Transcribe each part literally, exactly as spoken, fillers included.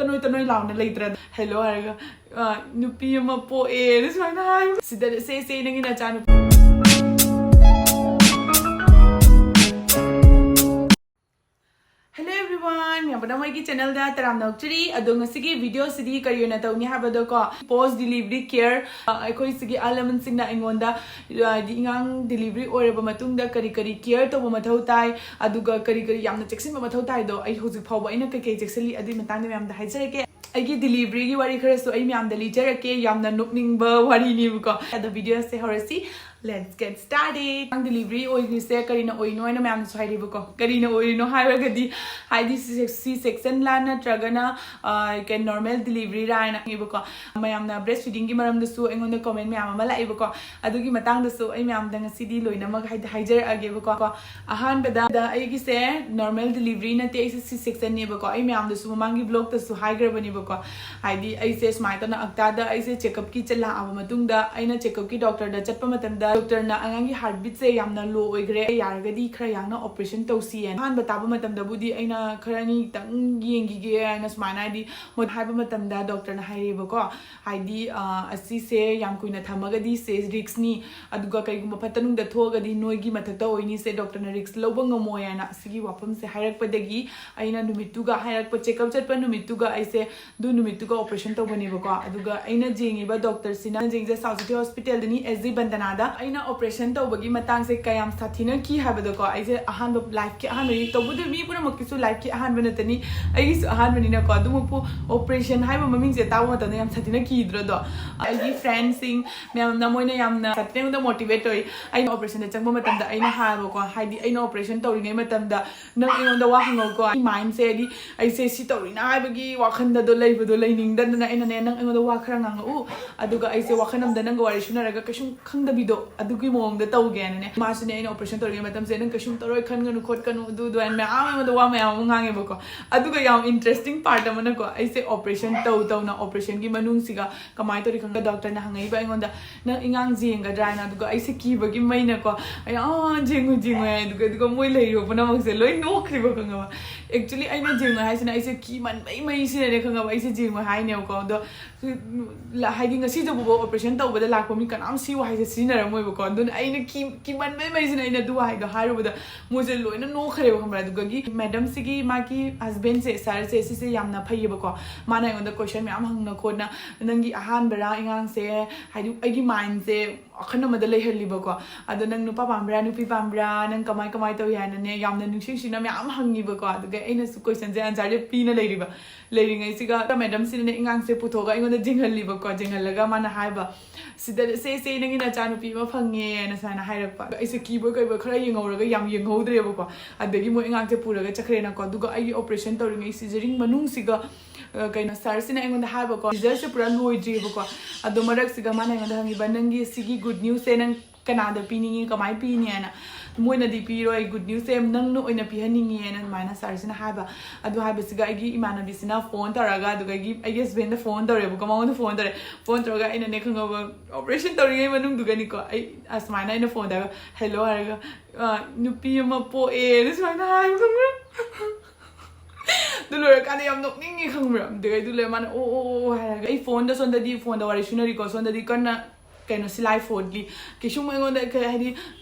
ꯇꯅꯣꯏ ꯇꯅꯣꯏ ꯂꯥꯎꯅ ꯂꯩꯇ꯭ꯔꯥ? "ꯍꯦꯜꯂꯣ" ꯍꯥꯏꯔꯒ, "ꯑ, ꯅꯨꯄꯤ ꯑꯃ ꯄꯣꯛꯑꯦꯅ" ꯁꯨꯃꯥꯏꯅ ꯍꯥꯏ꯫ "ꯁꯤꯗ ꯁꯦ, ꯁꯦ, ꯅꯪꯒꯤ ꯅꯆꯥꯅꯨꯄꯤ꯫ Hello everyone, ꯃꯌꯥꯝ ꯄꯨꯝꯅꯃꯛ ꯑꯩꯒꯤ channelꯗ ꯇꯔꯥꯝꯅ ꯑꯣꯛꯆꯔꯤ꯫ ꯑꯗꯣ ꯉꯁꯤꯒꯤ videoꯁꯤꯗꯤ ꯀꯔꯤ ꯑꯣꯏꯅ ꯇꯧꯅꯤ ꯍꯥꯏꯕꯗꯀꯣ, post delivery care, ꯑ, ꯑꯩꯈꯣꯏ ꯁꯤꯒꯤ ꯑꯍꯜ ꯂꯃꯟꯁꯤꯡꯅ ꯑꯩꯉꯣꯟꯗ, ꯑ, ꯍꯥꯏꯗꯤ ꯑꯉꯥꯡ delivery ꯑꯣꯏꯔꯕ ꯃꯇꯨꯡꯗ ꯀꯔꯤ ꯀꯔꯤ care ꯇꯧꯕ ꯃꯊꯧ ꯇꯥꯏ, ꯑꯗꯨꯒ ꯀꯔꯤ ꯀꯔꯤ ꯌꯥꯝꯅ ꯆꯦꯛꯁꯤꯟꯕ ꯃꯊꯧ ꯇꯥꯏꯗꯣ, ꯑꯩ ꯍꯧꯖꯤꯛ ꯐꯥꯎꯕ ꯑꯩꯅ ꯀꯩꯀꯩ ꯆꯦꯛꯁꯤꯜꯂꯤ ꯑꯗꯨꯒꯤ ꯃꯇꯥꯡꯗ ꯃꯌꯥꯝꯗ ꯍꯥꯏꯖꯔꯛꯀꯦ꯫ ꯑꯩꯒꯤ deliveryꯒꯤ ꯋꯥꯔꯤ ꯈꯔꯁꯨ ꯑꯩ ꯃꯌꯥꯝꯗ ꯂꯤꯖꯔꯛꯀꯦ, ꯌꯥꯝꯅ ꯅꯣꯛꯅꯤꯡꯕ ꯋꯥꯔꯤꯅꯦꯕꯀꯣ꯫ ꯑꯗꯣ videoꯁꯦ ꯍꯧꯔꯁꯤ꯫ Let's get started. ꯑꯉꯥꯡ delivery ꯑꯣꯏꯈ꯭ꯔꯤꯁꯦ ꯀꯔꯤꯅ ꯑꯣꯏꯔꯤꯅꯣ ꯍꯥꯏꯅ ꯃꯌꯥꯝꯅꯁꯨ ꯍꯥꯏꯔꯤꯕꯀꯣ꯫ ꯀꯔꯤꯅ ꯑꯣꯏꯔꯤꯅꯣ ꯍꯥꯏꯔꯒꯗꯤ, ꯍꯥꯏꯗꯤ C section ꯂꯥ ꯅꯠꯇ꯭ꯔꯒꯅ, ꯑ, ꯀꯩ normal deliveryꯔꯥ ꯍꯥꯏꯅ ꯍꯪꯉꯦꯕꯀꯣ꯫ ꯃꯌꯥꯝꯅ breastfeedingꯒꯤ ꯃꯔꯝꯗꯁꯨ ꯑꯩꯉꯣꯟꯗ comment ꯃꯌꯥꯝ ꯑꯃ ꯂꯥꯛꯑꯦꯕꯀꯣ꯫ ꯑꯗꯨꯒꯤ ꯃꯇꯥꯡꯗꯁꯨ ꯑꯩ ꯃꯌꯥꯝꯗ ꯉꯁꯤꯗꯤ ꯂꯣꯏꯅꯃꯛ ꯍꯥꯏꯗꯤ ꯍꯥꯏꯖꯔꯛꯑꯒꯦꯕꯀꯣ꯫ ꯑꯍꯥꯟꯕꯗ ꯑꯩꯒꯤꯁꯦ normal deliveryꯅꯠꯇꯦ, ꯑꯩꯁꯦ C sectionꯅꯦꯕꯀꯣ꯫ ꯑꯩ ꯃꯌꯥꯝꯗꯁꯨ ꯃꯃꯥꯡꯒꯤ vlogꯇꯁꯨ ꯍꯥꯏꯈ꯭ꯔꯕꯅꯦꯕꯀꯣ꯫ ꯍꯥꯏꯗꯤ ꯑꯩꯁꯦ ꯁꯨꯃꯥꯏꯅ ꯇꯧꯅ ꯑꯛꯇꯥꯗ ꯑꯩꯁꯦ checkupꯀꯤ ꯆꯠꯂꯛꯑꯕ ꯃꯇꯨꯡꯗ, ꯑꯩꯅ checkupꯀꯤ doctorꯗ ꯆꯠꯄ ꯃꯇꯝꯗ doctorꯅ ꯑꯉꯥꯡꯒꯤ heartbeatꯁꯦ ꯌꯥꯝꯅ low ꯑꯣꯏꯈ꯭ꯔꯦ, ꯌꯥꯔꯒꯗꯤ ꯈꯔ ꯌꯥꯡꯅ operation ꯇꯧꯁꯤꯌꯦꯅ꯫ ꯑꯍꯥꯟꯕ ꯇꯥꯕ ꯃꯇꯝꯗꯕꯨꯗꯤ ꯑꯩꯅ ꯈꯔ ꯑꯅꯤ ꯈꯤꯇꯪ ꯌꯦꯡꯈꯤꯒꯦ ꯍꯥꯏꯅ ꯁꯨꯃꯥꯏꯅ ꯍꯥꯏꯗꯤ ꯃꯣꯏ ꯍꯥꯏꯕ ꯃꯇꯝꯗ doctorꯅ ꯍꯥꯏꯔꯛꯑꯦꯕꯀꯣ꯫ ꯍꯥꯏꯗꯤ, ꯑ, ꯑꯁꯤꯁꯦ ꯌꯥꯝ ꯀꯨꯏꯅ ꯊꯝꯃꯒꯗꯤ ꯁꯦ riskꯅꯤ, ꯑꯗꯨꯒ ꯀꯩꯒꯨꯝꯕ ꯐꯠꯇ ꯅꯨꯡꯗ ꯊꯣꯛꯑꯒꯗꯤ ꯅꯣꯏꯒꯤ ꯃꯊꯛꯇ ꯑꯣꯏꯅꯤꯁꯦ, doctorꯅ risk ꯂꯧꯕ ꯉꯝꯃꯣꯏ ꯍꯥꯏꯅ ꯑꯁꯤꯒꯤ ꯋꯥꯐꯝꯁꯦ ꯍꯥꯏꯔꯛꯄꯗꯒꯤ ꯑꯩꯅ ꯅꯨꯃꯤꯠꯇꯨꯒ ꯍꯥꯏꯔꯛꯄ, checkup ꯆꯠꯄ ꯅꯨꯃꯤꯠꯇꯨꯒ ꯑꯩꯁꯦ ꯑꯗꯨ ꯅꯨꯃꯤꯠꯇꯨꯒ operation ꯇꯧꯕꯅꯦꯕꯀꯣ꯫ ꯑꯗꯨꯒ ꯑꯩꯅ ꯌꯦꯡꯉꯤꯕ doctorꯁꯤꯅ, ꯑꯩꯅ ꯌꯦꯡꯉꯤꯁꯦ South City Hospitalꯗꯅꯤ, S G ꯕꯟꯗꯅꯥꯗ꯫ ꯑꯩꯅ operation ꯇꯧꯕꯒꯤ ꯃꯇꯥꯡꯁꯦ ꯀꯌꯥꯝ ꯁꯥꯊꯤꯅ ꯀꯤ ꯍꯥꯏꯕꯗꯀꯣ, ꯑꯩꯁꯦ ꯑꯍꯥꯟꯕ, lifeꯀꯤ ꯑꯍꯥꯟꯕꯅꯤ꯫ ꯇꯧꯕꯗꯤ ꯃꯤ ꯄꯨꯝꯅꯃꯛꯀꯤꯁꯨ lifeꯀꯤ ꯑꯍꯥꯟꯕ ꯅꯠꯇꯅꯤ, ꯑꯩꯒꯤꯁꯨ ꯑꯍꯥꯟꯕꯅꯤꯅꯀꯣ꯫ ꯑꯗꯨꯃꯛꯄꯨ operation ꯍꯥꯏꯕ ꯃꯃꯤꯡꯁꯦ ꯇꯥꯕ ꯃꯇꯝꯗ ꯌꯥꯝ ꯁꯥꯊꯤꯅ ꯀꯤꯗ꯭ꯔꯣꯗꯣ? ꯑꯩꯒꯤ friendꯁꯤꯡ ꯃꯌꯥꯝꯅ ꯃꯣꯏꯅ ꯌꯥꯝꯅ ꯁꯥꯊꯤꯅ ꯑꯩꯉꯣꯟꯗ motivate ꯇꯧꯏ꯫ ꯑꯩꯅ operationꯗ ꯆꯪꯕ ꯃꯇꯝꯗ ꯑꯩꯅ ꯍꯥꯏꯕꯀꯣ, ꯍꯥꯏꯗꯤ ꯑꯩꯅ operation ꯇꯧꯔꯤꯉꯩ ꯃꯇꯝꯗ ꯅꯪ ꯑꯩꯉꯣꯟꯗ ꯋꯥ ꯍꯪꯉꯧꯀꯣ꯫ ꯑꯩ mindꯁꯦ ꯍꯥꯏꯗꯤ ꯑꯩꯁꯦ ꯁꯤ ꯇꯧꯔꯤꯅ ꯍꯥꯏꯕꯒꯤ ꯋꯥꯈꯟꯗꯗꯣ ꯂꯩꯕꯗꯣ ꯂꯩꯅꯤꯡꯗꯗꯅ ꯑꯩꯅꯅꯦ, "ꯅꯪ ꯑꯩꯉꯣꯟꯗ ꯋꯥ ꯈꯔ ꯉꯥꯡꯉꯛꯎ, ꯑꯗꯨꯒ ꯑꯩꯁꯦ ꯋꯥꯈꯜ ꯑꯃꯗ ꯅꯪꯒ ꯋꯥꯔꯤ ꯁꯨꯅꯔꯒ ꯀꯩꯁꯨꯝ ꯈꯪꯗꯕꯤꯗꯣ, ꯑꯗꯨꯒꯤ ꯃꯑꯣꯡꯗ ꯇꯧꯒꯦꯅꯅꯦ꯫ ꯃꯥꯁꯨꯅꯦ ꯑꯩꯅ operation ꯇꯧꯔꯤꯉꯩ ꯃꯇꯝꯁꯦ, "ꯅꯪ ꯀꯩꯁꯨꯝ ꯇꯧꯔꯣꯏ ꯈꯟꯒꯅꯨ ꯈꯣꯠꯀꯅꯨ" ꯑꯗꯨ ꯑꯗꯨꯃꯥꯏꯅ ꯃꯌꯥꯝ ꯑꯩꯉꯣꯟꯗ ꯋꯥ ꯃꯌꯥꯝ ꯑꯃ ꯉꯥꯡꯉꯦꯕꯀꯣ꯫ ꯑꯗꯨꯒ ꯌꯥꯝ interesting part ꯑꯃꯅꯀꯣ, ꯑꯩꯁꯦ operation ꯇꯧ ꯇꯧꯅ operationꯒꯤ ꯃꯅꯨꯡꯁꯤꯒ ꯀꯃꯥꯏꯅ ꯇꯧꯔꯤ ꯈꯪꯕ, doctorꯅ ꯍꯪꯉꯛꯏꯕ ꯑꯩꯉꯣꯟꯗ, "ꯅꯪ ꯏꯉꯥꯡ ꯌꯦꯡꯒꯗ꯭ꯔꯥ?" ꯍꯥꯏꯅ꯫ ꯑꯗꯨꯒ ꯑꯩꯁꯦ ꯀꯤꯕꯒꯤ ꯃꯩꯅꯀꯣ, ꯑꯩ, "ꯑꯥ, ꯌꯦꯡꯉꯨ, ꯌꯦꯡꯉꯨ" ꯍꯥꯏ꯫ ꯑꯗꯨꯒ, ꯑꯗꯨꯒ ꯃꯣꯏ ꯂꯩꯔꯤꯕ ꯄꯨꯝꯅꯃꯛꯁꯦ ꯂꯣꯏ ꯅꯣꯛꯈ꯭ꯔꯤꯕ, ꯈꯪꯉꯕ? Actually ꯑꯩꯅ ꯌꯦꯡꯉꯨ ꯍꯥꯏꯁꯤꯅ ꯑꯩꯁꯦ ꯀꯤꯃꯟꯕꯩ ꯃꯩꯁꯤꯅꯗꯤ, ꯈꯪꯉꯕ, ꯑꯩꯁꯦ ꯌꯦꯡꯉꯨ ꯍꯥꯏꯅꯦꯕꯀꯣ꯫ ꯑꯗꯣ ꯍꯥꯏꯗꯤ ꯉꯁꯤꯗꯕꯨ operation ꯇꯧꯕꯗ ꯂꯥꯛꯄ ꯃꯤ ꯀꯅꯥꯝ ꯁꯤꯌꯨ ꯍꯥꯏꯁꯦ ꯁꯤꯖꯤꯟꯅꯔꯝꯃꯣꯏꯕꯀꯣ꯫ ꯑꯗꯨꯅ ꯑꯩꯅ ꯀꯤ-, ꯀꯤꯃꯟꯕꯩ ꯃꯩꯁꯤꯅ ꯑꯩꯅ ꯑꯗꯨ ꯍꯥꯏꯗꯣ ꯍꯥꯏꯔꯨꯕꯗ ꯃꯣꯏꯁꯦ ꯂꯣꯏꯅ ꯅꯣꯛꯈ꯭ꯔꯦꯕ, ꯈꯪꯕ꯭ꯔꯥ? ꯑꯗꯨꯒꯤ madamꯁꯤꯒꯤ, ꯃꯥꯒꯤ husbandꯁꯦ, sirꯁꯦ, ꯁꯤꯁꯦ ꯌꯥꯝꯅ ꯐꯩꯌꯦꯕꯀꯣ꯫ ꯃꯥꯅ ꯑꯩꯉꯣꯟꯗ question ꯃꯌꯥꯝ ꯍꯪꯅ ꯈꯣꯠꯅ, "ꯅꯪꯒꯤ ꯑꯍꯥꯟꯕꯔꯥ ꯑꯉꯥꯡꯁꯦ?" ꯍꯥꯏꯗꯤ ꯑꯩꯒꯤ mindꯁꯦ ꯋꯥꯈꯜ ꯑꯃꯗ ꯂꯩꯍꯜꯂꯤꯕꯀꯣ꯫ "ꯑꯗꯣ ꯅꯪ ꯅꯨꯄꯥ ꯄꯥꯝꯕ꯭ꯔꯥ, ꯅꯨꯄꯤ ꯄꯥꯝꯕ꯭ꯔꯥ, ꯅꯪ ꯀꯃꯥꯏ ꯀꯃꯥꯏ ꯇꯧꯏ?" ꯍꯥꯏꯅꯅꯦ ꯌꯥꯝꯅ ꯅꯨꯡꯁꯤ ꯅꯨꯡꯁꯤꯅ ꯃꯌꯥꯝ ꯍꯪꯉꯤꯕꯀꯣ꯫ ꯑꯗꯨꯒ ꯑꯩꯅꯁꯨ questionꯁꯦ answerꯁꯦ ꯄꯤꯅ ꯂꯩꯔꯤꯕ꯫ ꯂꯩꯔꯤꯉꯩꯁꯤꯒ madamꯁꯤꯅꯅꯦ ꯑꯉꯥꯡꯁꯦ ꯄꯨꯊꯣꯛꯑꯒ ꯑꯩꯉꯣꯟꯗ ꯌꯦꯡꯍꯜꯂꯤꯕꯀꯣ꯫ ꯌꯦꯡꯍꯜꯂꯒ ꯃꯥꯅ ꯍꯥꯏꯕ, "ꯁꯤꯗ ꯁꯦ, ꯁꯦ, ꯅꯪꯒꯤ ꯅꯆꯥꯅꯨꯄꯤ ꯑꯃ ꯐꯪꯉꯦꯅ" ꯁꯨꯃꯥꯏꯅ ꯍꯥꯏꯔꯛꯄ꯫ ꯑꯩꯁꯦ ꯀꯤꯕꯣꯏ ꯀꯩꯕꯣꯏ ꯈꯔ ꯌꯦꯡꯍꯧꯔꯒ ꯌꯥꯝ ꯌꯦꯡꯍꯧꯗ꯭ꯔꯦꯕꯀꯣ꯫ ꯑꯗꯒꯤ ꯃꯣꯏ ꯑꯉꯥꯡꯁꯦ ꯄꯨꯔꯒ ꯆꯠꯈ꯭ꯔꯦꯅꯀꯣ꯫ ꯑꯗꯨꯒ ꯑꯩꯒꯤ operation ꯇꯧꯔꯤꯉꯩ cesarean ꯃꯅꯨꯡꯁꯤꯒ, ꯑ, ꯀꯩꯅꯣ, sirꯁꯤꯅ ꯑꯩꯉꯣꯟꯗ ꯍꯥꯏꯕꯀꯣ, cesareanꯁꯦ ꯄꯨꯔꯥ ꯂꯣꯏꯗ꯭ꯔꯤꯕꯀꯣ꯫ ꯑꯗꯣ ꯃꯔꯛꯁꯤꯒ ꯃꯥꯅ ꯑꯩꯉꯣꯟꯗ ꯍꯪꯉꯤꯕ, "ꯅꯪꯒꯤ ꯁꯤꯒꯤ good newsꯁꯦ ꯅꯪ ꯀꯅꯥꯗ ꯄꯤꯅꯤꯡꯉꯤ, ꯀꯃꯥꯏꯅ ꯄꯤꯅꯤ?" ꯍꯥꯏꯅ꯫ "ꯃꯣꯏꯅꯗꯤ ꯄꯤꯔꯣꯏ, good newsꯁꯦ ꯅꯪꯅ ꯑꯣꯏꯅ ꯄꯤꯍꯟꯅꯤꯡꯉꯤ" ꯍꯥꯏꯅ ꯑꯗꯨꯃꯥꯏꯅ sirꯁꯤꯅ ꯍꯥꯏꯕ꯫ ꯑꯗꯨ ꯍꯥꯏꯕꯁꯤꯒ ꯑꯩꯒꯤ ꯏꯃꯥꯟꯅꯕꯤꯁꯤꯅ phone ꯇꯧꯔꯒ, ꯑꯗꯨꯗꯒꯤ ꯑꯩꯒꯤ husbandꯗ phone ꯇꯧꯔꯦꯕꯀꯣ, ꯃꯉꯣꯟꯗ phone ꯇꯧꯔꯦ꯫ Phone ꯇꯧꯔꯒ ꯑꯩꯅꯅꯦ, ꯈꯪꯉꯕ, operation ꯇꯧꯔꯤꯉꯩ ꯃꯅꯨꯡꯗꯨꯒꯅꯤꯀꯣ, ꯑꯩ ꯑꯁꯨꯃꯥꯏꯅ ꯑꯩꯅ phone ꯇꯧꯔꯒ, "Hello" ꯍꯥꯏꯔꯒ, "ꯑ, ꯅꯨꯄꯤ ꯑꯃ ꯄꯣꯛꯑꯦꯅ" ꯁꯨꯃꯥꯏꯅ ꯍꯥꯏꯕ, ꯈꯪꯕ꯭ꯔꯥ? ꯑꯗꯨ ꯂꯣꯏꯔꯀꯥꯟꯗ ꯌꯥꯝ ꯅꯣꯛꯅꯤꯡꯉꯤ, ꯈꯪꯕ꯭ꯔꯥ? ꯑꯗꯨꯒ ꯑꯩꯗꯨ ꯂꯣꯏꯔ ꯃꯥꯅ, "ꯑꯣ, ꯑꯣ, ꯑꯣ," ꯍꯥꯏꯔꯒ, ꯑꯩ phoneꯗ, ꯁꯣꯝꯗꯗꯤ phoneꯗ ꯋꯥꯔꯤ ꯁꯨꯅꯔꯤꯀꯣ, ꯁꯣꯝꯗꯗꯤ ꯀꯟꯅ ꯀꯩꯅꯣ, ꯁꯤꯂꯥꯏ ꯐꯣꯠꯂꯤ꯫ ꯀꯩꯁꯨꯝ ꯑꯩꯉꯣꯟꯗ ꯀꯩ ꯍꯥꯏꯗꯤ,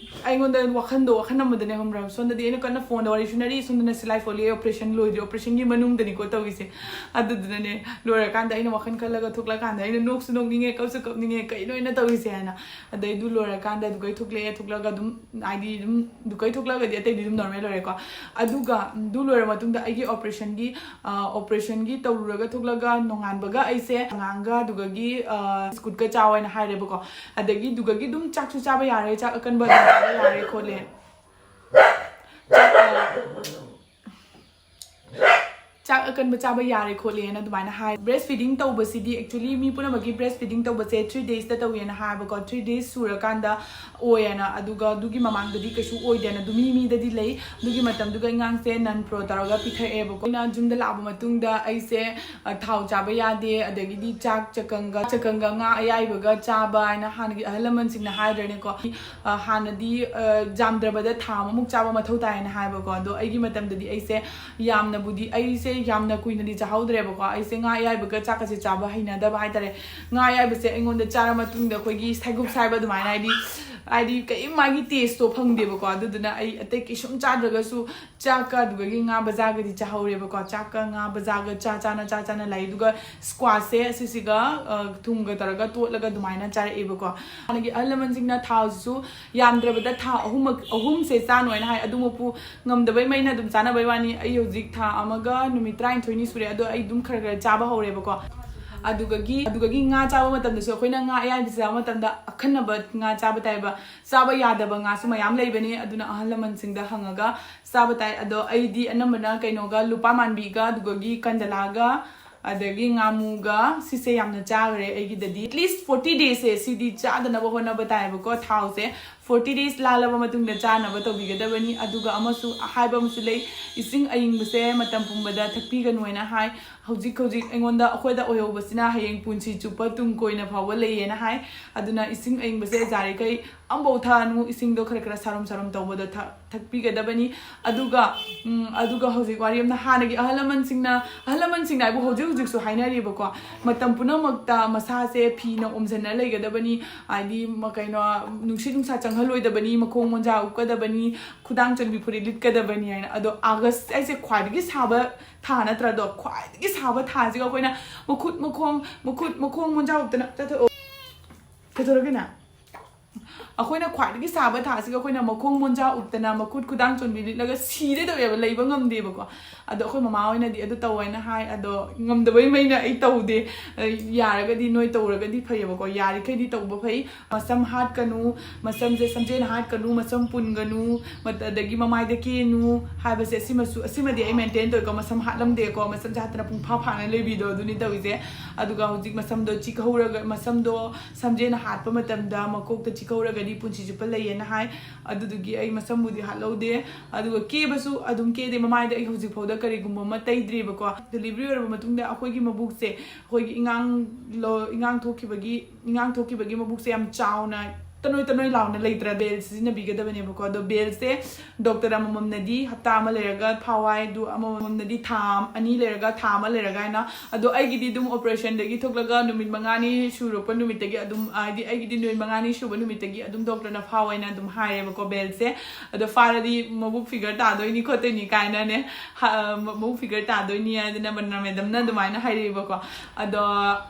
ꯑꯩꯉꯣꯟꯗ ꯋꯥꯈꯟꯗꯣ ꯋꯥꯈꯟ ꯑꯃꯗꯅꯦ, ꯈꯪꯕ꯭ꯔꯥ? ꯁꯣꯝꯗꯗꯤ ꯑꯩꯅ ꯀꯟꯅ phoneꯗ ꯋꯥꯔꯤ ꯁꯨꯅꯔꯤ, ꯁꯣꯝꯗꯅ ꯁꯤꯂꯥꯏ ꯐꯣꯠꯂꯤ, operation ꯂꯣꯏꯗ꯭ꯔꯤ, operationꯒꯤ ꯃꯅꯨꯡꯗꯅꯤꯀꯣ ꯇꯧꯔꯤꯁꯦ꯫ ꯑꯗꯨꯗꯨꯅꯅꯦ, ꯂꯣꯏꯔꯀꯥꯟꯗ ꯑꯩꯅ ꯋꯥꯈꯜ ꯈꯜꯂꯒ ꯊꯣꯛꯂꯛꯀꯥꯟꯗ ꯑꯩꯅ ꯅꯣꯛꯁꯨ ꯅꯣꯛꯅꯤꯡꯉꯦ, ꯀꯞꯁꯨ ꯀꯞꯅꯤꯡꯉꯦ, ꯀꯩꯅꯣ ꯑꯩꯅ ꯇꯧꯔꯤꯁꯦ ꯍꯥꯏꯅ꯫ ꯑꯗꯩ ꯑꯗꯨ ꯂꯣꯏꯔꯀꯥꯟꯗ ꯑꯗꯨꯒꯩ ꯊꯣꯛꯂꯛꯑꯦ, ꯊꯣꯛꯂꯛꯑꯒ ꯑꯗꯨꯝ ꯍꯥꯏꯗꯤ ꯑꯗꯨꯝ ꯑꯗꯨꯒꯩ ꯊꯣꯛꯂꯛꯑꯒꯗꯤ ꯑꯇꯩꯗꯤ ꯑꯗꯨꯝ normal ꯑꯣꯏꯔꯦꯀꯣ꯫ ꯑꯗꯨꯒ ꯑꯗꯨ ꯂꯣꯏꯔ ꯃꯇꯨꯡꯗ ꯑꯩꯒꯤ operationꯒꯤ, ꯑ, operationꯒꯤ ꯇꯧꯔꯨꯔꯒ ꯊꯣꯛꯂꯛꯑꯒ ꯅꯣꯡꯉꯥꯟꯕꯒ ꯑꯩꯁꯦ ꯑꯉꯥꯡꯒ ꯑꯗꯨꯒꯒꯤ, ꯑ, biscuitꯀ ꯆꯥꯎ ꯍꯥꯏꯅ ꯍꯥꯏꯔꯦꯕꯀꯣ꯫ ꯑꯗꯒꯤ ꯑꯗꯨꯒꯒꯤ ꯑꯗꯨꯝ ꯆꯥꯛꯁꯨ ꯆꯥꯕ ꯌꯥꯔꯦ, ꯆꯥꯛ ꯑꯀꯟꯕ ꯑꯗꯨꯝ ꯆꯥꯕ ꯌꯥꯔꯦ ꯈꯣꯠꯂꯦ꯫ ꯆꯥꯛ, ꯑ, ꯆꯥꯛ ꯑꯀꯟꯕ ꯆꯥꯕ ꯌꯥꯔꯦ ꯈꯣꯠꯂꯦꯅ ꯑꯗꯨꯃꯥꯏꯅ ꯍꯥꯏ꯫ Breast feeding ꯇꯧꯕꯁꯤꯗꯤ, actually, ꯃꯤ ꯄꯨꯝꯅꯃꯛꯀꯤ breast feeding ꯇꯧꯕꯁꯦ three days ꯇ ꯇꯧꯋꯦꯅ ꯍꯥꯏꯕꯀꯣ, three days ꯁꯨꯔꯀꯥꯟꯗ ꯑꯣꯏꯌꯦꯅ꯫ ꯑꯗꯨꯒ ꯑꯗꯨꯒꯤ ꯃꯃꯥꯡꯗꯗꯤ ꯀꯩꯁꯨ ꯑꯣꯏꯗꯦꯅ ꯑꯗꯨ ꯃꯤ ꯃꯤꯗꯗꯤ ꯂꯩ꯫ ꯑꯗꯨꯒꯤ ꯃꯇꯝꯗꯨꯒ ꯑꯉꯥꯡꯁꯦ non pro ꯇꯧꯔꯒ ꯄꯤꯊꯛꯑꯦꯕꯀꯣ꯫ ꯑꯩꯅ ꯌꯨꯝꯗ ꯂꯥꯛꯑꯕ ꯃꯇꯨꯡꯗ ꯑꯩꯁꯦ, ꯑ, ꯊꯥꯎ ꯆꯥꯕ ꯌꯥꯗꯦ, ꯑꯗꯒꯤꯗꯤ ꯆꯥꯛ ꯆꯀꯪꯒ, ꯆꯀꯪꯒ ꯉꯥ ꯑꯌꯥꯏꯕꯒ ꯆꯥꯕ ꯍꯥꯏꯅ ꯍꯥꯟꯅꯒꯤ ꯑꯍꯜ ꯂꯃꯟꯁꯤꯡꯅ ꯍꯥꯏꯗ꯭ꯔꯅꯦꯀꯣ꯫ ꯑ, ꯍꯥꯟꯅꯗꯤ, ꯑ, ꯌꯥꯝꯗ꯭ꯔꯕꯗ ꯊꯥ ꯑꯃꯃꯨꯛ ꯆꯥꯕ ꯃꯊꯧ ꯇꯥꯏꯌꯦꯅ ꯍꯥꯏꯕꯀꯣ꯫ ꯑꯗꯣ ꯑꯩꯒꯤ ꯃꯇꯝꯗꯗꯤ ꯑꯩꯁꯦ ꯌꯥꯝꯅꯕꯨꯗꯤ, ꯑꯩꯁꯦ ꯌꯥꯝꯅ ꯀꯨꯏꯅꯗꯤ ꯆꯥꯍꯧꯗ꯭ꯔꯦꯕꯀꯣ꯫ ꯑꯩꯁꯦ ꯉꯥ ꯑꯌꯥꯏꯕꯒ ꯆꯥꯛꯀꯁꯦ ꯆꯥꯕ ꯍꯩꯅꯗꯕ ꯍꯥꯏꯇꯥꯔꯦ꯫ ꯉꯥ ꯑꯌꯥꯏꯕꯁꯦ ꯑꯩꯉꯣꯟꯗ ꯆꯥꯔ ꯃꯇꯨꯡꯗ ꯑꯩꯈꯣꯏꯒꯤ ꯁꯥꯏꯒꯨꯞ ꯁꯥꯏꯕ ꯑꯗꯨꯃꯥꯏꯅ, ꯍꯥꯏꯗꯤ, ꯍꯥꯏꯗꯤ ꯀꯔꯤꯝ ꯃꯥꯒꯤ taste ꯇꯣ ꯐꯪꯗꯦꯕꯀꯣ꯫ ꯑꯗꯨꯗꯨꯅ ꯑꯩ ꯑꯇꯩ ꯀꯩꯁꯨꯝ ꯆꯥꯗ꯭ꯔꯒꯁꯨ ꯆꯥꯛꯀ ꯑꯗꯨꯗꯒꯤ ꯉꯥ ꯕꯖꯥꯒꯗꯤ ꯆꯥꯍꯧꯔꯦꯕꯀꯣ꯫ ꯆꯥꯛꯀ ꯉꯥ ꯕꯖꯥꯒ ꯆꯥ ꯆꯥꯅ, ꯆꯥ ꯆꯥꯅ ꯂꯩ꯫ ꯑꯗꯨꯒ squash ꯁꯦ ꯑꯁꯤꯁꯤꯒ, ꯑ, ꯊꯨꯝꯒ ꯇꯧꯔꯒ ꯇꯣꯠꯂꯒ ꯑꯗꯨꯃꯥꯏꯅ ꯆꯥꯔꯛꯑꯦꯕꯀꯣ꯫ ꯍꯥꯟꯅꯒꯤ ꯑꯍꯜ ꯂꯃꯟꯁꯤꯡꯅ ꯊꯥꯎꯁꯤꯁꯨ ꯌꯥꯝꯗ꯭ꯔꯕꯗ ꯊꯥ ꯑꯍꯨꯝꯃꯛ, ꯑꯍꯨꯝꯁꯦ ꯆꯥꯅꯣ ꯍꯥꯏꯅ ꯍꯥꯏ꯫ ꯑꯗꯨꯃꯛꯄꯨ ꯉꯝꯗꯕꯩ ꯃꯩꯅ ꯑꯗꯨꯝ ꯆꯥꯅꯕꯩ ꯋꯥꯅꯤ꯫ ꯑꯩ ꯍꯧꯖꯤꯛ ꯊꯥ ꯑꯃꯒ ꯅꯨꯃꯤꯠ ꯇꯔꯥꯅꯤꯊꯣꯏꯅꯤ ꯁꯨꯔꯦ, ꯑꯗꯣ ꯑꯩ ꯑꯗꯨꯝ ꯈꯔ ꯈꯔ ꯆꯥꯕ ꯍꯧꯔꯦꯕꯀꯣ꯫ ꯑꯗꯨꯒꯒꯤ, ꯑꯗꯨꯒꯒꯤ ꯉꯥ ꯆꯥꯕ ꯃꯇꯝꯗꯁꯨ ꯑꯩꯈꯣꯏꯅ ꯉꯥ ꯑꯌꯥꯏꯕ ꯆꯥꯕ ꯃꯇꯝꯗ ꯑꯈꯟꯅꯕ ꯉꯥ ꯆꯥꯕ ꯇꯥꯏꯕ꯫ ꯆꯥꯕ ꯌꯥꯗꯕ ꯉꯥꯁꯨ ꯃꯌꯥꯝ ꯂꯩꯕꯅꯤ, ꯑꯗꯨꯅ ꯑꯍꯜ ꯂꯃꯟꯁꯤꯡꯗ ꯍꯪꯉꯒ ꯆꯥꯕ ꯇꯥꯏ꯫ ꯑꯗꯣ ꯑꯩꯗꯤ ꯑꯅꯝꯕꯅ ꯀꯩꯅꯣꯒ, ꯂꯨꯄꯥ ꯃꯥꯟꯕꯤꯒ, ꯑꯗꯨꯗꯒꯤ ꯀꯟꯗꯂꯥꯒ, ꯑꯗꯒꯤ ꯉꯥꯃꯨꯒ, ꯁꯤꯁꯦ ꯌꯥꯝꯅ ꯆꯥꯈ꯭ꯔꯦ ꯑꯩꯒꯤꯗꯗꯤ꯫ At least forty days ꯁꯦ ꯁꯤꯗꯤ ꯆꯥꯗꯅꯕ ꯍꯣꯠꯅꯕ ꯇꯥꯏꯌꯦꯕꯀꯣ꯫ ꯊꯥꯎꯁꯦ forty days ꯂꯥꯜꯂꯕ ꯃꯇꯨꯡꯗ ꯆꯥꯅꯕ ꯇꯧꯕꯤꯒꯗꯕꯅꯤ꯫ ꯑꯗꯨꯒ ꯑꯃꯁꯨ ꯍꯥꯏꯕ ꯑꯃꯁꯨ ꯂꯩ, ꯏꯁꯤꯡ ꯑꯏꯪꯕꯁꯦ ꯃꯇꯝ ꯄꯨꯝꯕꯗ ꯊꯛꯄꯤꯒꯅꯨ ꯍꯥꯏꯅ ꯍꯥꯏ꯫ ꯍꯧꯖꯤꯛ ꯍꯧꯖꯤꯛ ꯑꯩꯉꯣꯟꯗ, ꯑꯩꯈꯣꯏꯗ ꯑꯣꯏꯍꯧꯕꯁꯤꯅ ꯍꯌꯦꯡ ꯄꯨꯟꯁꯤ ꯆꯨꯞꯄ ꯇꯨꯡ ꯀꯣꯏꯅ ꯐꯥꯎꯕ ꯂꯩꯌꯦꯅ ꯍꯥꯏ꯫ ꯑꯗꯨꯅ ꯏꯁꯤꯡ ꯑꯏꯪꯕꯁꯦ ꯌꯥꯔꯤꯈꯩ ꯑꯃꯐꯥꯎ ꯊꯛꯑꯅꯨ, ꯏꯁꯤꯡꯗꯣ ꯈꯔ ꯈꯔ ꯁꯥꯔꯨꯝ ꯁꯥꯔꯨꯝ ꯇꯧꯕꯗ ꯊꯛ-, ꯊꯛꯄꯤꯒꯗꯕꯅꯤ꯫ ꯑꯗꯨꯒ, ꯎꯝ, ꯑꯗꯨꯒ ꯍꯧꯖꯤꯛ ꯋꯥꯔꯤ ꯑꯃꯅ, ꯍꯥꯟꯅꯒꯤ ꯑꯍꯜ ꯂꯃꯟꯁꯤꯡꯅ, ꯑꯍꯜ ꯂꯃꯟꯁꯤꯡꯅ ꯍꯥꯏꯕꯨ ꯍꯧꯖꯤꯛ ꯍꯧꯖꯤꯛꯁꯨ ꯍꯥꯏꯅꯔꯤꯕꯀꯣ, ꯃꯇꯝ ꯄꯨꯝꯅꯃꯛꯇ ꯃꯁꯥꯁꯦ ꯐꯤꯅ ꯑꯣꯝꯁꯤꯟꯅ ꯂꯩꯒꯗꯕꯅꯤ, ꯍꯥꯏꯗꯤ ꯃ-, ꯀꯩꯅꯣ, ꯅꯨꯡꯁꯤꯠ ꯅꯨꯡꯁꯥ ꯆꯪꯍꯜꯂꯣꯏꯗꯕꯅꯤ, ꯃꯈꯣꯡ ꯃꯣꯟꯖꯥ ꯎꯞꯀꯗꯕꯅꯤ, ꯈꯨꯗꯥꯡ ꯆꯟꯕꯤ ꯐꯨꯔꯤꯠ ꯂꯤꯠꯀꯗꯕꯅꯤ ꯍꯥꯏꯅ꯫ ꯑꯗꯣ August ꯍꯥꯏꯁꯦ ꯈ꯭ꯋꯥꯏꯗꯒꯤ ꯁꯥꯕ ꯊꯥ ꯅꯠꯇ꯭ꯔꯥ? ꯑꯗꯣ ꯈ꯭ꯋꯥꯏꯗꯒꯤ ꯁꯥꯕ ꯊꯥꯁꯤꯒ ꯑꯩꯈꯣꯏꯅ ꯃꯈꯨꯠ ꯃꯈꯣꯡ, ꯃꯈꯨꯠ ꯃꯈꯣꯡ ꯃꯣꯟꯖꯥ ꯎꯞꯇꯅ ꯆꯠꯊꯣꯛꯑꯣ꯫ ꯀꯩꯗꯧꯔꯒꯦꯅꯦ? ꯑꯩꯈꯣꯏꯅ ꯈ꯭ꯋꯥꯏꯗꯒꯤ ꯁꯥꯕ ꯊꯥꯁꯤꯒ ꯑꯩꯈꯣꯏꯅ ꯃꯈꯣꯡ ꯃꯣꯟꯖꯥ ꯎꯞꯇꯅ ꯃꯈꯨꯠ ꯈꯨꯗꯥꯡ ꯆꯣꯟꯕꯤ ꯂꯤꯠꯂꯒ ꯁꯤꯗꯦ ꯇꯧꯋꯦꯕ, ꯂꯩꯕ ꯉꯝꯗꯦꯕꯀꯣ꯫ ꯑꯗꯣ ꯑꯩꯈꯣꯏ ꯃꯃꯥ ꯍꯣꯏꯅꯗꯤ ꯑꯗꯨ ꯇꯧ ꯍꯥꯏꯅ ꯍꯥꯏ, ꯑꯗꯣ ꯉꯝꯗꯕꯩ ꯃꯩꯅ ꯑꯩ ꯇꯧꯗꯦ꯫ ꯑ, ꯌꯥꯔꯒꯗꯤ ꯅꯣꯏ ꯇꯧꯔꯒꯗꯤ ꯐꯩꯌꯦꯕꯀꯣ, ꯌꯥꯔꯤꯈꯩꯗꯤ ꯇꯧꯕ ꯐꯩ꯫ ꯃꯁꯝ ꯍꯥꯠꯀꯅꯨ, ꯃꯁꯝꯁꯦ ꯁꯝꯖꯦꯅ ꯍꯥꯠꯀꯅꯨ, ꯃꯁꯝ ꯄꯨꯟꯒꯅꯨ, ꯃꯠ-, ꯑꯗꯒꯤ ꯃꯃꯥꯏꯗ ꯀꯦꯅꯨ ꯍꯥꯏꯕꯁꯦ, ꯑꯁꯤꯃꯁꯨ, ꯑꯁꯤꯃꯗꯤ ꯑꯩ ꯃꯦꯟꯇꯦꯟ ꯇꯧꯋꯦꯀꯣ꯫ ꯃꯁꯝ ꯍꯥꯠꯂꯝꯗꯦꯀꯣ, ꯃꯁꯝꯁꯦ ꯍꯥꯠꯇꯅ ꯄꯨꯡꯐꯥ ꯐꯥꯅ ꯂꯩꯕꯤꯗꯣ ꯑꯗꯨꯅꯤ ꯇꯧꯔꯤꯁꯦ꯫ ꯑꯗꯨꯒ ꯍꯧꯖꯤꯛ ꯃꯁꯝꯗꯣ ꯆꯤꯛꯍꯧꯔꯒ, ꯃꯁꯝꯗꯣ ꯁꯝꯖꯦꯅ ꯍꯥꯠꯄ ꯃꯇꯝꯗ ꯃꯀꯣꯛꯇ ꯆꯤꯛꯍꯧꯔꯒꯗꯤ ꯄꯨꯟꯁꯤ ꯆꯨꯞꯄ ꯂꯩꯌꯦꯅ ꯍꯥꯏ꯫ ꯑꯗꯨꯗꯨꯒꯤ ꯑꯩ ꯃꯁꯝꯕꯨꯗꯤ ꯍꯥꯠꯍꯧꯗꯦ꯫ ꯑꯗꯨꯒ ꯀꯦꯕꯁꯨ ꯑꯗꯨꯝ ꯀꯦꯗꯦ, ꯃꯃꯥꯏꯗ ꯑꯩ ꯍꯧꯖꯤꯛ ꯐꯥꯎꯗ ꯀꯔꯤꯒꯨꯝꯕ ꯑꯃ ꯇꯩꯗ꯭ꯔꯤꯕꯀꯣ꯫ ꯗꯤꯂꯤꯚꯔꯤ ꯑꯣꯏꯔꯕ ꯃꯇꯨꯡꯗ ꯑꯩꯈꯣꯏꯒꯤ ꯃꯕꯨꯛꯁꯦ, ꯑꯩꯈꯣꯏꯒꯤ ꯏꯉꯥꯡ ꯂꯣ-, ꯏꯉꯥꯡ ꯊꯣꯛꯈꯤꯕꯒꯤ, ꯏꯉꯥꯡ ꯊꯣꯛꯈꯤꯕꯒꯤ ꯃꯕꯨꯛꯁꯦ ꯌꯥꯝ ꯆꯥꯎꯅ ꯇꯅꯣꯏ ꯇꯅꯣꯏ ꯂꯥꯎꯅ ꯂꯩꯇ꯭ꯔꯥ? ꯕꯦꯜ ꯁꯤꯖꯤꯟꯅꯕꯤꯒꯗꯕꯅꯦꯕꯀꯣ꯫ ꯑꯗꯣ ꯕꯦꯜꯁꯦ ꯗꯣꯛꯇꯔ ꯑꯃꯃꯝꯅꯗꯤ ꯍꯞꯇꯥ ꯑꯃ ꯂꯩꯔꯒ ꯐꯥꯎ ꯍꯥꯏ, ꯑꯗꯨ ꯑꯃꯃꯝꯅꯗꯤ ꯊꯥ ꯑꯅꯤ ꯂꯩꯔꯒ, ꯊꯥ ꯑꯃ ꯂꯩꯔꯒ ꯍꯥꯏꯅ꯫ ꯑꯗꯣ ꯑꯩꯒꯤꯗꯤ ꯑꯗꯨꯝ ꯑꯣꯄꯔꯦꯁꯟꯗꯒꯤ ꯊꯣꯛꯂꯒ ꯅꯨꯃꯤꯠ ꯃꯉꯥꯅꯤ ꯁꯨꯔꯛꯄ ꯅꯨꯃꯤꯠꯇꯒꯤ ꯑꯗꯨꯝ, ꯍꯥꯏꯗꯤ ꯑꯩꯒꯤꯗꯤ ꯅꯨꯃꯤꯠ ꯃꯉꯥꯅꯤ ꯁꯨꯕ ꯅꯨꯃꯤꯠꯇꯒꯤ ꯑꯗꯨꯝ ꯗꯣꯛꯇꯔꯅ ꯐꯥꯎ ꯍꯥꯏꯅ ꯑꯗꯨꯝ ꯍꯥꯏꯔꯦꯕꯀꯣ ꯕꯦꯜꯁꯦ꯫ ꯑꯗꯣ ꯐꯥꯔꯗꯤ ꯃꯕꯨꯛ ꯐꯤꯒꯔ ꯇꯥꯗꯣꯏꯅꯤ ꯈꯣꯠꯇꯣꯏꯅꯤ ꯀꯥꯏꯅꯅꯦ, ꯍ-, ꯃꯕꯨꯛ ꯐꯤꯒꯔ ꯇꯥꯗꯣꯏꯅꯤ ꯍꯥꯏꯗꯅ ꯃꯅ-, ꯃꯦꯗꯝꯅ ꯑꯗꯨꯃꯥꯏꯅ ꯍꯥꯏꯔꯛꯑꯦꯕꯀꯣ꯫ ꯑꯗꯣ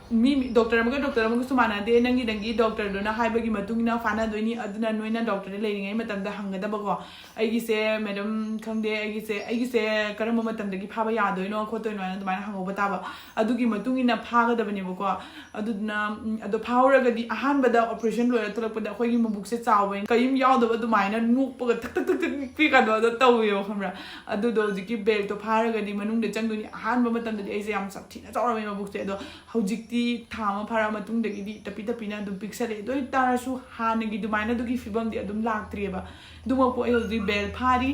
ꯃꯤ, ꯃꯤ, ꯗꯣꯛꯇꯔ ꯑꯃꯒ ꯗꯣꯛꯇꯔ ꯑꯃꯒꯁꯨ ꯃꯥꯟꯅꯗꯦ꯫ ꯅꯪꯒꯤ, ꯅꯪꯒꯤ ꯗꯣꯛꯇꯔꯗꯨꯅ ꯍꯥꯏꯕꯒꯤ ꯃꯇꯨꯡ ꯏꯟꯅ ꯐꯥꯅꯗꯣꯏꯅꯤ꯫ ꯑꯗꯨꯅ ꯅꯣꯏꯅ ꯗꯣꯛꯇꯔꯗ ꯂꯩꯔꯤꯉꯩ ꯃꯇꯝꯗ ꯍꯪꯒꯗꯕꯀꯣ, "ꯑꯩꯒꯤꯁꯦ ꯃꯦꯗꯝ ꯈꯪꯗꯦ, ꯑꯩꯒꯤꯁꯦ, ꯑꯩꯒꯤꯁꯦ ꯀꯔꯝꯕ ꯃꯇꯝꯗꯒꯤ ꯐꯥꯕ ꯌꯥꯗꯣꯏꯅꯣ ꯈꯣꯠꯇꯣꯏꯅꯣ?" ꯍꯥꯏꯅ ꯑꯗꯨꯃꯥꯏꯅ ꯍꯪꯍꯧꯕ ꯇꯥꯕ꯫ ꯑꯗꯨꯒꯤ ꯃꯇꯨꯡ ꯏꯟꯅ ꯐꯥꯒꯗꯕꯅꯦꯕꯀꯣ꯫ ꯑꯗꯨꯗꯨꯅ, ꯎꯝ, ꯑꯗꯣ ꯐꯥꯍꯧꯔꯒꯗꯤ ꯑꯍꯥꯟꯕꯗ ꯑꯣꯄꯔꯦꯁꯟ ꯂꯣꯏꯔ ꯊꯣꯛꯂꯛꯄꯗ ꯑꯩꯈꯣꯏꯒꯤ ꯃꯕꯨꯛꯁꯦ ꯆꯥꯎꯕꯅꯤꯅ ꯀꯔꯤꯝ ꯌꯥꯎꯗꯕ ꯑꯗꯨꯃꯥꯏꯅ ꯅꯣꯛꯄꯒ ꯊꯛ ꯊꯛ ꯊꯛ ꯊꯛ ꯄꯤꯛꯀꯗꯣ ꯑꯗꯣ ꯇꯧꯋꯦꯕ, ꯈꯪꯕ꯭ꯔꯥ? ꯑꯗꯨꯗꯣ ꯍꯧꯖꯤꯛꯀꯤ ꯕꯦꯜꯇꯣ ꯐꯥꯔꯒꯗꯤ ꯃꯅꯨꯡꯗ ꯆꯪꯗꯣꯏꯅꯤ꯫ ꯑꯍꯥꯟꯕ ꯃꯇꯝꯗꯗꯤ ꯑꯩꯁꯦ ꯌꯥꯝ ꯁꯥꯊꯤꯅ ꯆꯥꯎꯔꯝꯃꯦ ꯃꯕꯨꯛꯁꯦ, ꯑꯗꯣ ꯍꯧꯖꯤꯛꯇꯤ ꯊꯥ ꯑꯃ ꯐꯥꯔꯛꯑ ꯃꯇꯨꯡꯗꯒꯤꯗꯤ ꯇꯞꯄꯤ ꯇꯞꯄꯤꯅ ꯑꯗꯨꯝ ꯄꯤꯛꯁꯜꯂꯛꯑꯦ꯫ ꯑꯗꯨ ꯑꯣꯏ ꯇꯥꯔꯁꯨ ꯍꯥꯟꯅꯒꯤ ꯑꯗꯨꯃꯥꯏꯅ ꯑꯗꯨꯒꯤ ꯐꯤꯕꯝꯗꯤ ꯑꯗꯨꯝ ꯂꯥꯛꯇ꯭ꯔꯤꯑꯕ꯫ ꯑꯗꯨꯃꯛꯄꯨ ꯑꯩ ꯍꯧꯖꯤꯛ ꯕꯦꯜ ꯐꯥꯔꯤ꯫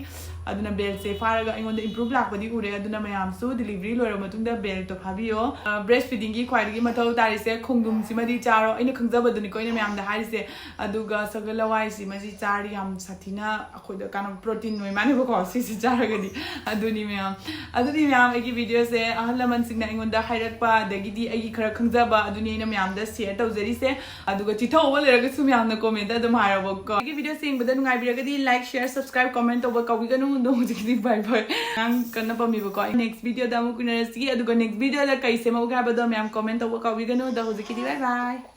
ꯑꯗꯨꯅ ꯕꯦꯜꯁꯦ ꯐꯥꯔꯒ ꯑꯩꯉꯣꯟꯗ ꯏꯝꯄ꯭ꯔꯨꯞ ꯂꯥꯛꯄꯗꯤ ꯎꯔꯦ꯫ ꯑꯗꯨꯅ ꯃꯌꯥꯝꯁꯨ ꯗꯤꯂꯤꯚꯔꯤ ꯂꯣꯏꯔꯕ ꯃꯇꯨꯡꯗ ꯕꯦꯜꯇꯣ ꯐꯥꯕꯤꯌꯣ꯫ ꯑ, ꯕ꯭ꯔꯦꯁ ꯐꯤꯗꯤꯡꯒꯤ ꯈ꯭ꯋꯥꯏꯗꯒꯤ ꯃꯊꯧ ꯇꯥꯔꯤꯁꯦ ꯈꯣꯡꯗ꯭ꯔꯨꯝꯁꯤꯃꯗꯤ ꯆꯥꯔꯣ꯫ ꯑꯩꯅ ꯈꯪꯖꯕꯗꯨꯅꯤꯀꯣ ꯑꯩꯅ ꯃꯌꯥꯝꯗ ꯍꯥꯏꯔꯤꯁꯦ꯫ ꯑꯗꯨꯒ ꯁꯒꯣꯜ ꯍꯋꯥꯏꯁꯤꯃꯗꯤ ꯆꯥꯔꯤ, ꯌꯥꯝ ꯁꯥꯊꯤꯅ ꯑꯩꯈꯣꯏꯗ ꯀꯥꯟꯅꯕ ꯄ꯭ꯔꯣꯇꯤꯟ ꯑꯣꯏ ꯃꯥꯅꯦꯕꯀꯣ ꯁꯤꯁꯤ ꯆꯥꯔꯒꯗꯤ꯫ ꯑꯗꯨꯅꯤ ꯃꯌꯥꯝ, ꯑꯗꯨꯅꯤ ꯃꯌꯥꯝ ꯑꯩꯒꯤ ꯚꯤꯗꯤꯑꯣꯁꯦ ꯑꯍꯜ ꯂꯃꯟꯁꯤꯡꯅ ꯑꯩꯉꯣꯟꯗ ꯍꯥꯏꯔꯛꯄ, ꯑꯗꯒꯤꯗꯤ ꯑꯩꯒꯤ ꯈꯔ ꯈꯪꯖꯕ ꯑꯗꯨꯅꯤ ꯑꯩꯅ ꯃꯌꯥꯝꯗ ꯁꯤꯌꯔ ꯇꯧꯖꯔꯤꯁꯦ꯫ ꯑꯗꯨꯒ ꯆꯤꯊꯍꯧꯕ ꯂꯩꯔꯒꯁꯨ ꯃꯌꯥꯝꯅ ꯀꯣꯃꯦꯟꯇ ꯑꯗꯨꯝ ꯍꯥꯏꯔꯛꯑꯣꯀꯣ꯫ ꯑꯩꯒꯤ ꯚꯤꯗꯤꯑꯣꯁꯦ ꯌꯦꯡꯕꯗ ꯅꯨꯡꯉꯥꯏꯕꯤꯔꯒꯗꯤ ꯂꯥꯏꯛ, ꯁꯤꯌꯔ, ꯁꯕꯁꯀ꯭ꯔꯥꯏꯕ, ꯀꯣꯃꯦꯟ ꯇꯧꯕ ꯀꯥꯎꯕꯤꯒꯅꯨ꯫ ꯑꯗꯣ ꯍꯧꯖꯤꯛꯀꯤꯗꯤ ꯕꯥꯏ ꯕꯥꯏ꯫ ꯉꯥꯡ ꯀꯟꯅ ꯄꯝꯃꯤꯕꯀꯣ꯫ ꯑꯩ ꯅꯦꯛꯁ ꯚꯤꯗꯤꯑꯣꯗ ꯑꯃꯨꯛ ꯎꯅꯔꯁꯤ꯫ ꯑꯗꯨꯒ ꯅꯦꯛꯁ ꯚꯤꯗꯤꯑꯣꯗ ꯀꯩ ꯁꯦꯝꯍꯧꯒꯦ ꯍꯥꯏꯕꯗꯣ ꯃꯌꯥꯝ ꯀꯣꯃꯦꯟ ꯇꯧꯕ ꯀꯥꯎꯕꯤꯒꯅꯨ꯫ ꯑꯗꯣ ꯍꯧꯖꯤꯛꯀꯤꯗꯤ ꯕꯥꯏ ꯕꯥꯏ꯫